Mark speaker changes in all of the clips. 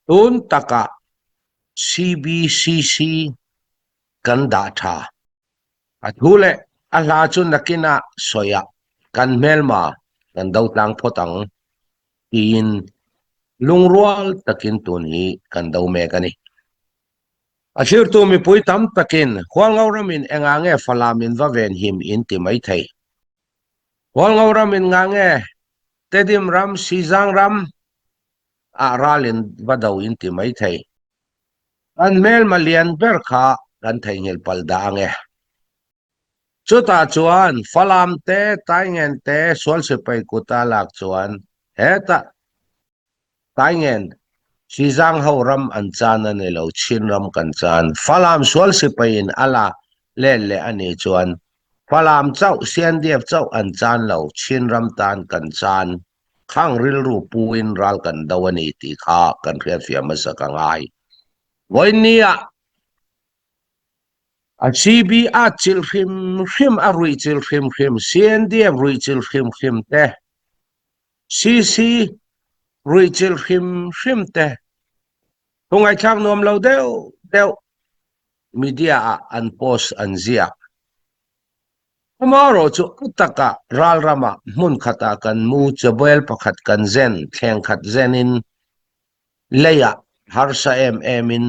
Speaker 1: Tun takah CBCC kan dah ṭha. A thu le a hla cu nakin ah soi ah kan hmelma kan dotlang phawt ang tiin lungrual takin tun hi kan do mek a ni. A thlirtu mipui tam takin Hualngo ram in enga nge Falam in va venhim in ti mai thei. Hualngo ram in nga nge Tedim ram, Sizang ram ah ral in va do in ti mai thei. Kan hmelma lian ber kha kan theihnghilh palh dah ange. Chutah chuan Falam te, Taingen te sual sipai kuta lak chuan hetah Taingen Sizang ho ram an chan a ni lo, Chin ram kan chan. Falam sual sipai in a la let leh a nih chuan Falam chauh, CNDF chauh an chan lo, Chin ram tan kan chan. Khang rilru pu in ral kan do a ni tih kha kan hriatfiah hmasa ka ngai. Vawiin ah A CB a cil hrimhrim, a ruih cil hrimhrim, CNDF ruih cil hrimhrim te, CC ruih cil hrimhrim te, thu ngaihthlak nuam lo deuh deuh media ah an post an ziak. Amarawh cu a tak ah ralram ah hmunkhat ah kan mu, cabuel pakhat kan zen, thleng khat zen in lei ah harsa emem in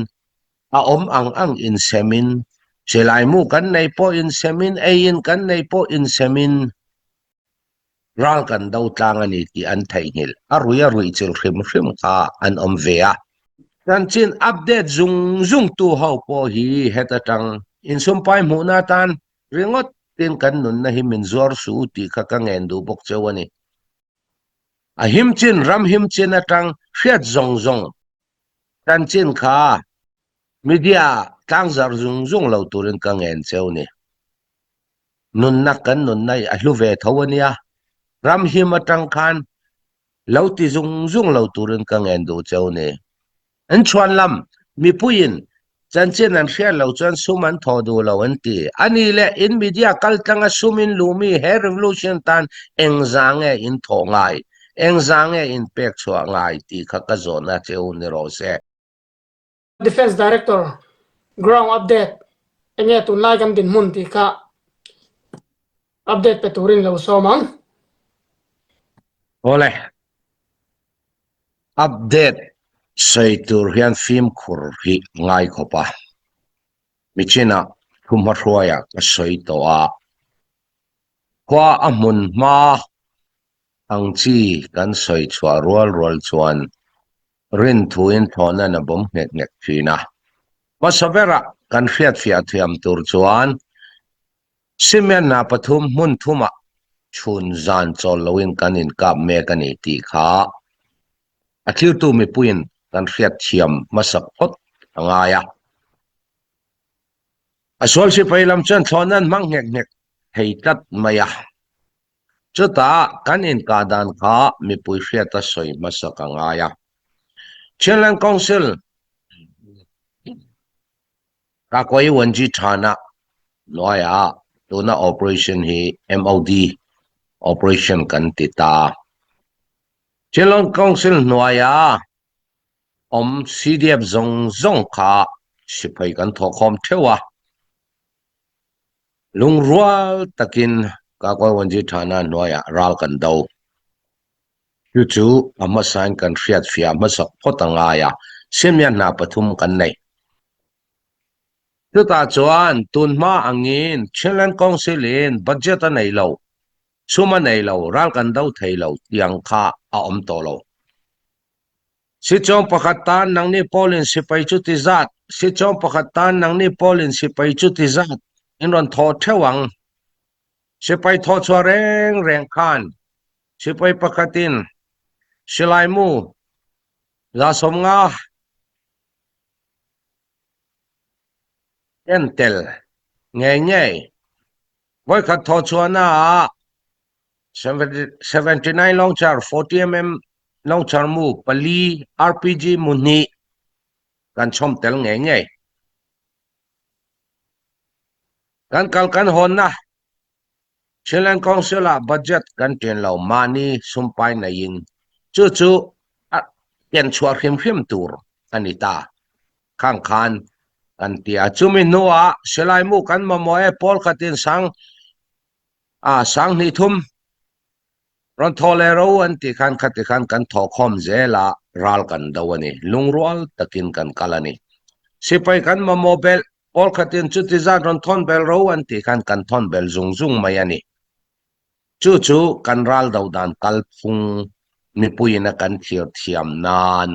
Speaker 1: a awm ang ang in sem in silaimu kan nei pawh in sem in ei in kan nei pawh in sem in ral kan do tlang a ni tih an theihnghilh a rui a ruih chil hrim hrim kha an awm ve a. Chanchin update zung zung tu ho pawh hi heta tang insumpai hmuhna atan ringawt tin kan nunna hi min zuar suh u tih kha ka ngen duh bawk cheu a ni. A him chin ram him chin atang hriat zawng zawng chanchin kha media tlangzarh zung zung lo turin ka ngen cheu ni. Nunna kan nunna hi a hlu ve tho a nia. Ram him atang khan lo ti zung zung lo turin ka ngen duh cheu ni. An chhuan lam mipuiin chanchin an hriat lo chuan sum an thawh duh lo an ti. A ni leh in media kaltlanga sum in luhmi he revolution tan engza nge in thawh ngai, engza nge in pek chhuah ngai tih kha ka zawhna che u ni rawh se.
Speaker 2: Defence Director ground update enge tunlai kan dinhmun tih kha update pe turin lo sawm ang.
Speaker 1: Awle. Update sawi tur hian fimkhur hi a ngai khawp a, michinah thuhmahruaiah ka sawi tawh a, khua a hmun hma ang chi kan sawi chhuah rual rual chuan rinthuin thlawhna'n a bawm nghek nghek thin a. Hmasa berah kan hriatfiah thiam tur chuan Simeon-a pathum hmun thumah chhun zan chawl loin kan inkap mek a ni tih kha a thlirtu mipuiin kan hriatthiam hmasak phawt a ngai a. A sual sipai lam chuan thlawhna an hmang nghek nghek thei tlat mai a. Chutah kan inkah dan kha mipui hriata sawi hmasak a ngai a. Chinland Council Kakuai Wanji Thana hnuaiah tuna operation hi MOD operation kan ti ta. Chinland Council hnuaia awm CDF zawng zawng kha sipai kan thawhkhawm theuh a. Lungrual takin Kakuai Wanji Thana hnuaiah ral kan do. Chu chu a hmasain kan hriatfiah hmasak phawt a ngai a, Siamia hna pathum kan nei. Chutah chuan tun hma angin Chinland Council-in budget a nei lo, sum a nei lo, ral kan do thei lo tiang kha a awm tawh lo. Sichawng pakhat tan nangni pawlin sipai chu ti zat, sichawng pakhat tan nangni pawlin sipai chu ti zat in rawn thawh theuh ang. Sipai thawh chhuah reng reng khan Sipai pakhatin silaimu 150 ken tel ngei ngei voikhat thawh chhuahna ah 79 launcher 40 mm launcher mu pali RPG mu hnih kan chhawm tel ngei ngei. Kan kal kan hawnna Chinland Council ah budget kan ṭian lo mahni sumpai neiin chu chu a ken chhuah hrimhrim tur. a ni ta. Khang khan kan ti a. Chumi hnuah silaimu kan mamawh e pawl khatin sang a sang hnih thum rawn thaw le ro an ti khan khati khan kan thaw khawm zel a ral kan do a ni. Lungrual takin kan kal a ni. Sipai kan mamawh belh pawl khatin chuti zat rawn thawn bel ro an ti khan kan thawn bel zung zung mai a ni. Chu chu kan ral do dan kalphung mipuiin a kan thlir thiam nan.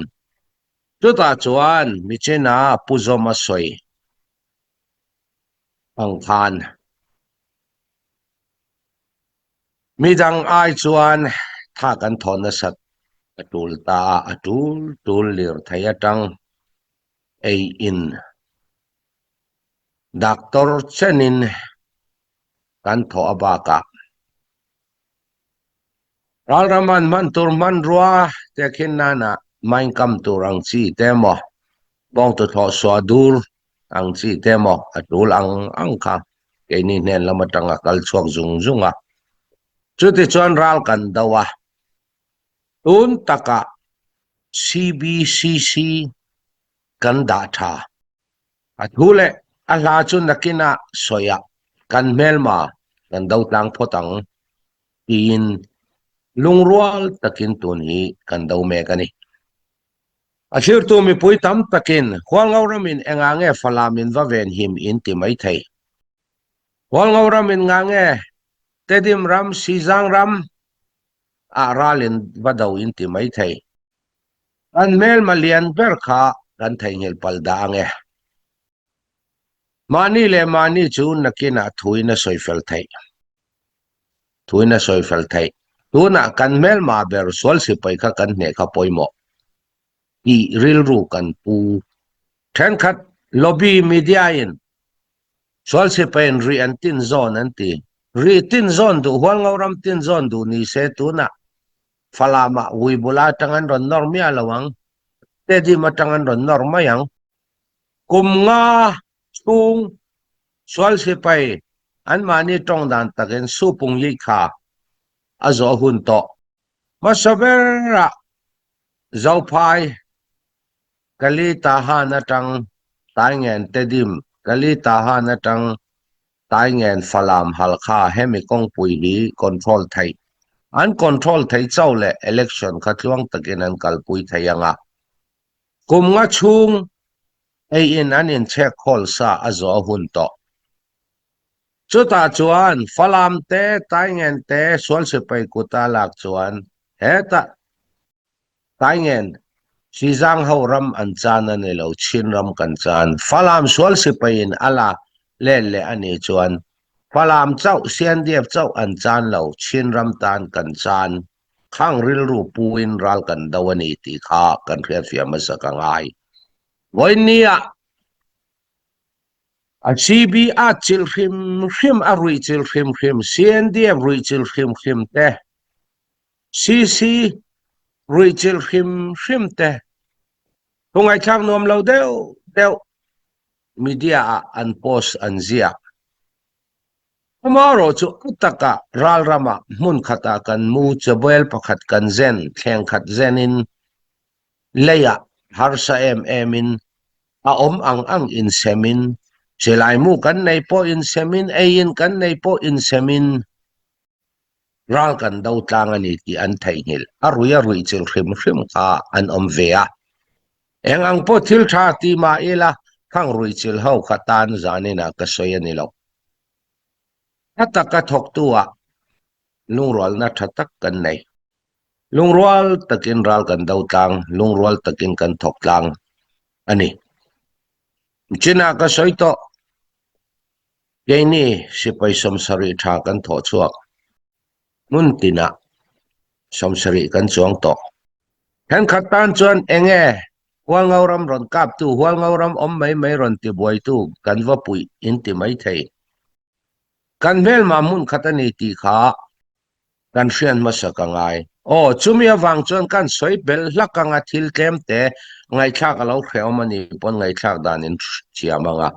Speaker 1: Chutah chuan Michina Pu Zawma sawi ang khan midang ai chuan tha kan thaw nasat a tul ta a, a tul tul lirthei atang ei in doctor chenin kan thawh a bakah Ralram an hman tur hmanrua te khin nana mine kam tur ang chi te maw, bawngtuthlawh suah dur ang chi te maw a tul ang ang kha keini hnen lam atang a kal chhuak zung zung a. Chutichuan ral kan do a, tun takah CBCC kan dah tha. A thu leh a hla chu nakinah sawiah kan hmelma kan do tlang phawt ang tiin lungrual takin tun hi kan do mek a ni. A thlirtu mipui tam takin Hualngo ramin engah nge Falam in va venhim in ti mai thei. Hualngo ramin ngah nge Tedim ram, Sizang ram ah ral in va do in ti mai thei. Kan hmelma lian ber kha kan theihnghilh palh dah ang e. Mahni leh mahni chu nakinah thuin a sawi fel theih. Thuin a sawi fel theih. Tunah kan hmelma ber sual sipai kha kan hneh kha pawimawh tih rilru kan pu. Thenkhat lobby media in sual sipaiin rih an tin zawn an ti. Rih tin zawn duh, Hualngo ram tin zawn duh ni se tunah Falamah Vuibula atang an rawn nawr miah lo ang, Tedim atang an rawn nawr mai ang. Kum nga chhung sual sipai anmahni tawng dan takin Supung Yih kha a zawh hun tawh. Hmasa berah Zophai, Kali Tahan atang Taingen Tedim, Kali Tahan atang Taingen Falam Halkha hemi kawngpui hi control theih. An control thei chauh leh election kha tluang takin an kalpui thei ang a. Kum nga chhung ei in an inchhek khawl sa a zawh a hun tawh. Chutah chuan Falam te, Taingen te sual sipai kuta lak chuan hetah Taingen Sizang ho ram an chan a ni lo, Chin ram kan chan. Falam sual sipai in a la let leh a nih chuan Falam chauh, CNDF chauh an chan lo, Chin ram tan kan chan. Khang rilru puin ral kan do a ni tih kha kan hriatfiah hmasa ka ngai. Vawiinnia a CB a chilh hrim hrim, a ruih chilh hrim hrim, CNDF ruih chilh hrim hrim te, CC ruih chilh hrim hrim te, thu ngaihthlak nuam lo deuh deuh media ah an post an ziak. Amaherawh chu a takah ral ramah hmun khatah kan mu chabuel pakhat kan zen, thleng khat zenin leiah harsa em emin a awm ang ang insemin, silai mu kan nei pawh insemin, eiin kan nei pawh insemin ral kan do tlang a ni tih an theihnghilh. A rui a ruih chilh hrim hrim kha an awm ve a. Eng ang pawh thil tha ti mah ila khang ruih chilh ho kha tan zaninah ka sawi a ni lo. A taka thawktu ah lungrualna tha tak kan nei. Lungrual takin ral kan do tlang, lungrual takin kan thawk tlang a ni. Chinah ka sawi tawh, keini sipai 70 tha kan thawh chhuak. Hmun tinah 70 kan chuang tawh. Thenkhat tan chuan enge Hualngo ram rawn kaptu, Hualngo ram awm mai mai rawn tibuaitu kan va puih in ti mai thei. Kan hmelma hmun khat a ni tih kha kan hriat hmasa ka ngai. Aw, chumi avang chuan kan sawi belh hlak anga thil tlem te ngaihthlak a lo hrehawm a ni pawn ngaihthlak dan in thiam anga.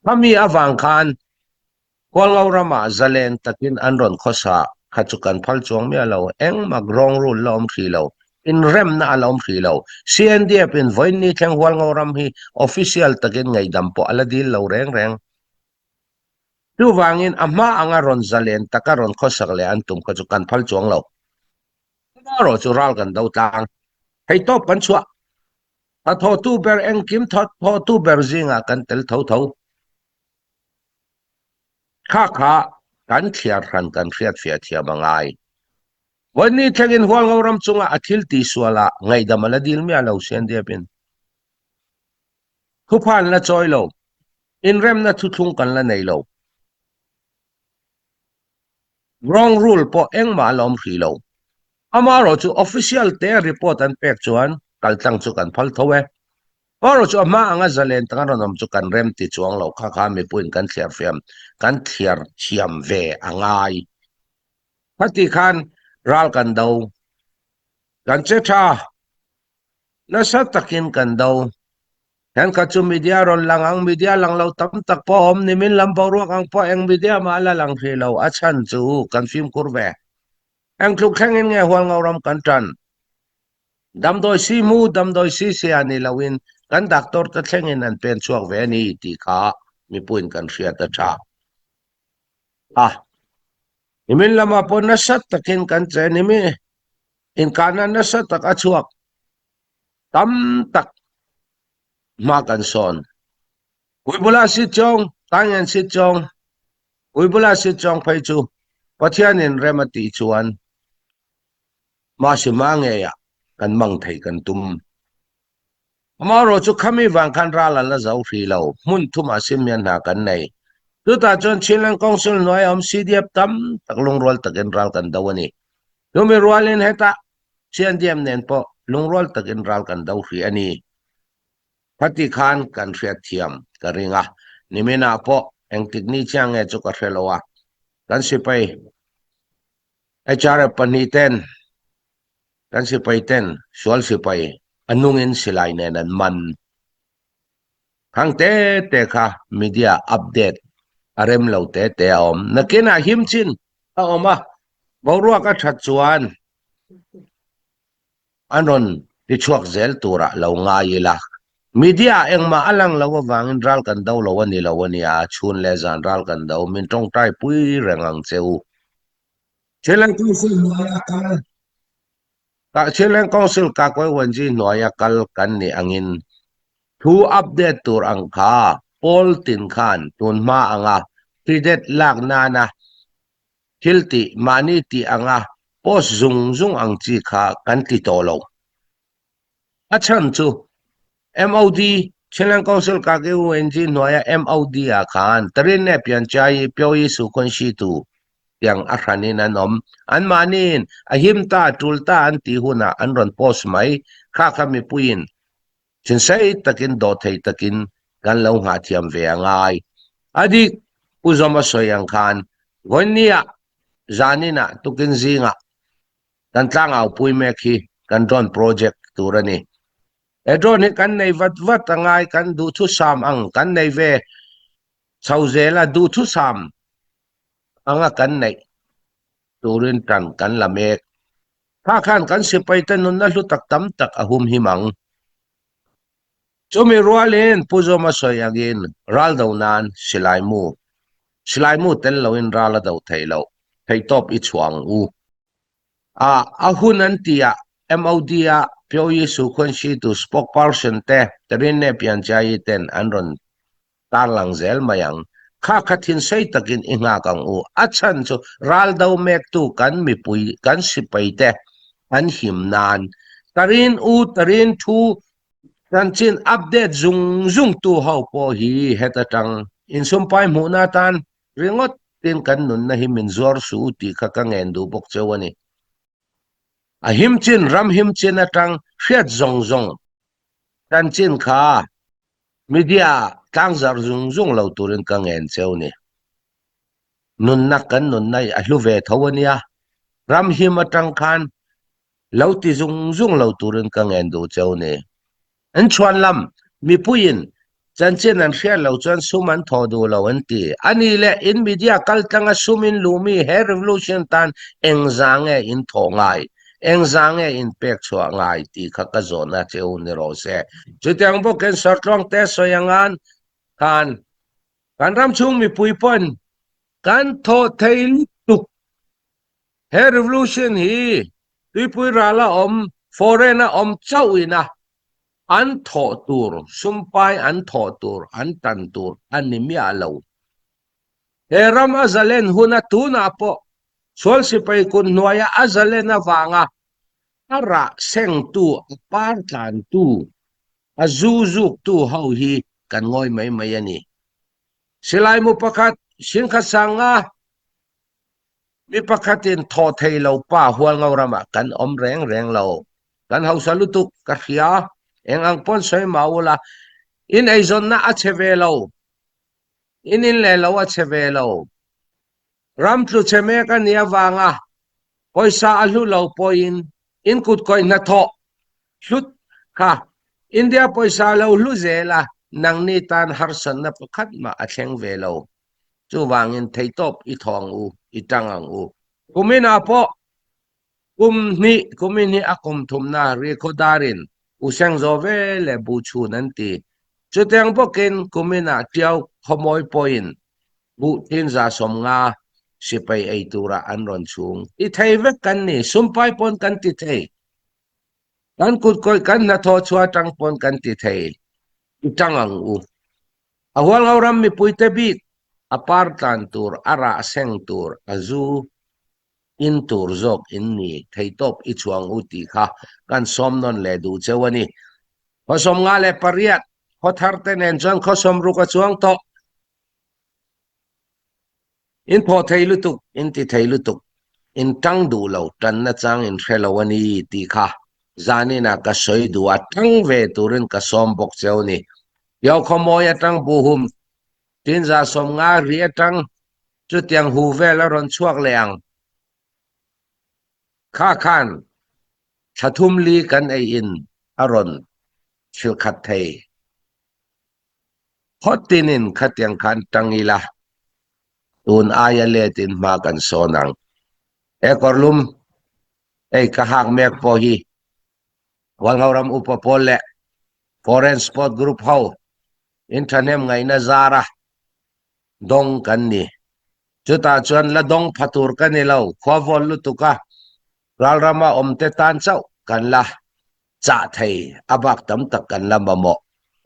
Speaker 1: Khami avang khan Hualngo ramah zalen takin an rawn khawsa kha chu kan phal chuang miah lo, engmah ground rule la awm hrih lo. Inremna a la awm hrih lo. CNDF in vawiin ni thleng Hualngo ram hi official takin ngaihdam pawh a la dil lo reng reng. Chuvangin a hma anga rawn zalen taka rawn khawsak leh an tum kha chu kan phal chuang lo. Erawh chu ral kan do tlang. Hei tawp kan chhuah. A thawhtu ber engkim thawhtu ber zingah kan tel tho tho. Kha kha kan thliar hran kan hriatfiah thiam a ngai. Vawiin thlengin Hualngo ram chunga a thil tihsualah ngaihdam a la dil miah lo Siandiapin. Thupha an la chawi lo. Inremna thuthlung kan la nei lo. Wrong rule pawh engmah a la awm hrih lo. Amaherawh chu official te report an pek chuan kaltlang chu kan phal tho e. Amaherawh chu a hma anga zalen taka rawn awm chu kan rem ti chuang lo kha kha mipuiin kan thliar fiam kan thliar thiam ve a ngai. Khati khan ral kan do. Kan che tha. Nasa takin kan do. Henkhat chu media rawn lang ang, media lang lo tam tak pawh a awm, nimin lam boruak ang pawh eng media mah a la lang hrih lo, a chhan chu kan fimkhur ve. Eng tluk thlengin nge Hualngo ram kan tan? Damdawi si hmu, damdawi si sia ni loin kan doctor te thlengin an pen chhuak ve a ni tih kha mipuiin kan hriat a tha. A, nimin lamah pawh nasa takin kan che nimi inkahna nasa tak a chhuak. Tam tak hma kan sawn. Puibula sit chawng, Taingen sit chawng, Puibula sit chawng phei chu Pathianin rem a tih chuan mahse hma ngeiah kan mang theih kan tum. Amaherawh chu khami vang khan ral an la zo hrih lo, hmun thumah simmian hna kan nei. Chutah chuan Chinland Council hnuaia awm CDF tam tak lungrual takin ral kan do a ni. Chumi rualin hetah Chiandiam nen pawh lungrual takin ral kan do hrih a ni. Khati khan kan hriat thiam ka ring a, niminah pawh engtik ni chiang nge chu ka hre lo a, kan sipai HRF pahnih ten kan sipai ten sual sipai a nungin silai nen an man. Khang te te kha media update a rem lo te te a awm. Nakinah him chin a awm a, boruak a that chuan an rawn ti chhuak zel turah lo ngai ila. Media ah engmah a lang lo avangin ral kan do lo a ni lo a nia, chhun leh zan ral kan do, min tawngtai pui reng ang che u. Thil Council hnuaia kal Chinland Council Kakuai Wanji hnuaia kal kan nih angin thu update tur ang kha pawl tin khan tun hma anga credit lak nana thil tih mahni tih anga post zung zung ang chi kha kan ti tawh lo. A chhan chu MOD, Chinland Council KKUNG hnuaia MOD ah khan Tarinne Pianchai Pyoyi Sukhun Shitu tiang a hranin an awm. Anmahniin a him ta, tul ta an tih hunah an rawn post mai. Kha kha mipuiin thinsei takin dawhthei takin kan lo nghah thiam ve a ngai. A dik, Pu Zawma sawi ang khan vawiinniah, zaninah, tukin zingah kan tlangaupui mek hi kan drone project tur a ni. He drone hi kan nei vat vat a ngai, kan duhthusam ang kan nei ve chho zel a, duhthusam anga kan neih turin tan kan la mek. Kha khan kan sipaite nunna hlu tak tam tak a humhim ang. Chumi rualin Pu Zawma sawi angin ral do nan silai mu, silai mu tel loin ral a do theih loh, theihtawp i chhuah ang u. A a hun an tihah MOD a Pyoyi Sukhunshi tu spokesperson te Terinne Pianchai ten an rawn tarlang zel mai ang. Kha kha thinsei takin i nghak ang u. A chhan chu ral do mektu kan mipui, kan sipai te an him nan. Tarin u tarin thu chanchin update zung zung tu ho pawh hi heta tang insumpai hmuhna atan ringawt tin kan nunna hi min zuar suh u tih kha ka ngen duh bawk cheu a ni. A him chin, ram him chin atang hriat zawng zawng chanchin kha Media tlangzarh zung zung lo turin ka ngen cheu ni. Nunna kan nunna hi a hlu ve tho a nia. Ram him atang khan lo ti zung zung lo turin ka ngen duh cheu ni. An chhuan lam mipuiin chanchin an hriat lo chuan sum an thaw duh lo an ti. A ni leh in media kaltlanga sum in luhmi he revolution tan engza nge in thawh ngai? Engza nge in pek chuah ngai ti kha ka zawn a cheu ni rawh se. Chutiang bawkin Sartluang te sawi angan khan kan ram chung mipui pawn kan thawh thei lutuk. He revolution hi tuipui ral a awm, foreign a awm chauh ina an thawh tur, sumpai an thawh tur, an tan tur a ni miah lo. He ram a zalen huna tunah pawh sual sipai kut hnuaia a zalen avanga a rah sengtu, a par tlantu, a zu zuktu ho hi kan ngawi mai mai a ni. Silai mu pakhat, singkhat sanga mi pakhatin thaw thei lo pa Hualngo ramah kan awm reng reng lo. Kan hausa lutuk ka hria, eng ang pawn sawi mah ula, in eizawnna a che ve lo. In in leh lo a che ve lo. Ram tlu che mek a nih avanga pawisa a hlu lo pawhin in kut kawih hnathawh hlut kha India pawisa a lo hlu zel a, nangni tan harsatna pakhat mah a thleng ve lo. Chuvangin theihtawp i thaw ang u, i tang ang u. Kuminah pawh Kum hnih, kumin hi a kum thumna Rikhudarin U Sengzaw ve leh Bu chhun an ti. Chutiang bawkin kuminah Tiau khawmawi pawhin buh thinza 50 sipai ei tura an rawn chhung. Ti thei vek kan ni, sumpai pawn kan ti thei. Kan kutkawih kan hnathawh chhuah atang pawn kan ti thei. I tang ang u. A Hualngo ram mipuite bik a par tlan tur, a rah seng tur, a zu in tur zawk in ni theihtawp i chhuang u tih kha kan sawm nawn leh duh cheu a ni. Khaw 58 khaw thar te nen chuan khaw 60 a chuang tawh. In phawh thei lutuk, in ti thei lutuk, in tang duh lo, tanna chang in hre lo a ni tih kha zaninah ka sawi duh a, tang ve turin ka sawm bawk cheu a ni. Tiau khawmawi atang buhum Tinza 50 ri atang chutiang hu vel a rawn chhuak leh ang. Kha khan thla thum li kan ei in a rawn hrilh khat thei. Khaw tinin khatiang khan tang ila, tun aia let in hma kan sawn ang. He kawrlum hei ka hak mek pawh hi Hualngoram upa pawl leh Foreign Sport Group ho in thahnem ngaihna zara dawng kan ni. Chutah chuan la dawng pha tur ka ni lo, khua vawn lutuk a, ralrama awmte tan chauh kan la chah thei, a bak tam tak kan la mamawh,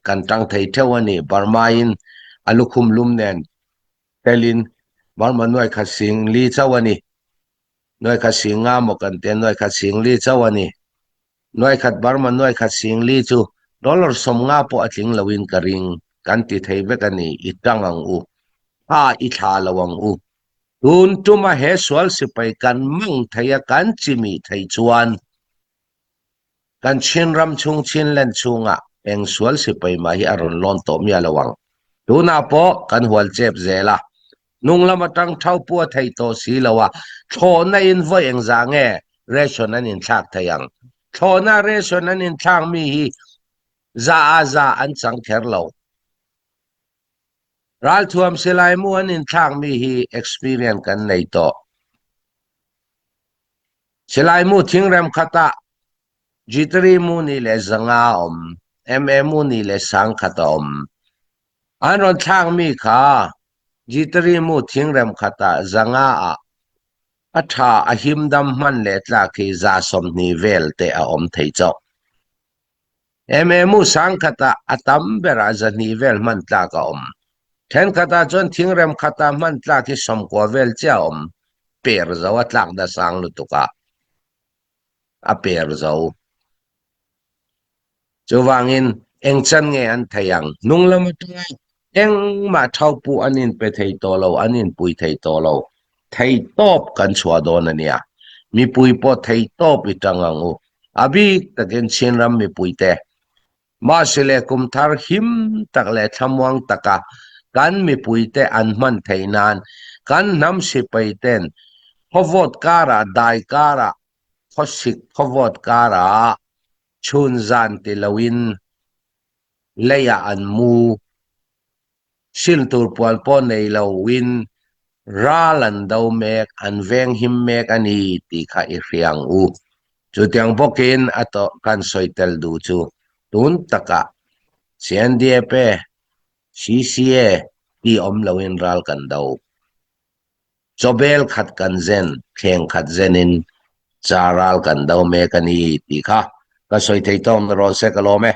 Speaker 1: kan tang thei theuh a ni. Burma-in a lukhum lum nen telin Burma nuai khat sing li chauh a ni. Nuai khat sing nga maw kan tia, nuai khat sing li chauh a ni. Nuai khat Burma nuai khat sing li chu dollar 50 pawh a tling loin ka ring, kan ti thei vek a ni, i tang ang u, tha i thla lo ang u. Tun tuma he sual sipai kan mang thei a kan chimih thei chuan kan Chin ram chhung Chinland chhungah eng sual sipai mah hi a rawn lawn tawh miah lo ang. Tunah pawh kan hual chep zel a, Hnung lam atang thau pua thei tawh si lo a, thlawhna in vawi engzah nge ration an inthlak thei ang? Thlawhna ration an inthlak mi hi za a za an chang kher lo. Ralthuam silai mu an inthlak mi hi experience kan nei tawh. Silai mu thingrem khatah G3 mu ni leh 500 a awm, MA mu ni leh 1000 a awm. An rawn thlakmi kha Jitari mu thingrem khatah 500 ah a tha a himdam hman leh tlak hi 120 vel te a awm thei chauh. MA mu 1000 ah a tam berah 200 vel hman tlak a awm. Thenkhat ah chuan thingrem khatah hman tlak hi 90 vel chiah a awm. Per zo a tlakna sang lutuk a a per zo. Chuvangin eng chan nge an thei ang? Hnung lam atanga engmah thaupu an inpe thei tawh lo, an inpui thei tawh lo. Thei tawp kan chhuah dawn a nia. Mipui pawh thei tawp i tang ang u. A bik takin Chinram mipuite Mahse leh kum thar him tak leh thlamuang taka kan mipuite an hman theih nan kan hnam sipai ten khawvawt karah dai karah khawsik khawvawt karah chhun zan ti loin leiah an mu Sil tur puan pawh nei loin ral an do mek, an veng him mek a ni tih kha i hria ang u. Cu tiang bawkin a to kan soitel duh cu tun takah CNDF CCA ti um loin ral kan do. Chawbel khat kan zen, thleng khat zen in ca ral kan do mek a ni ti kha ka soi thei tawng na rawn se ka lawm e.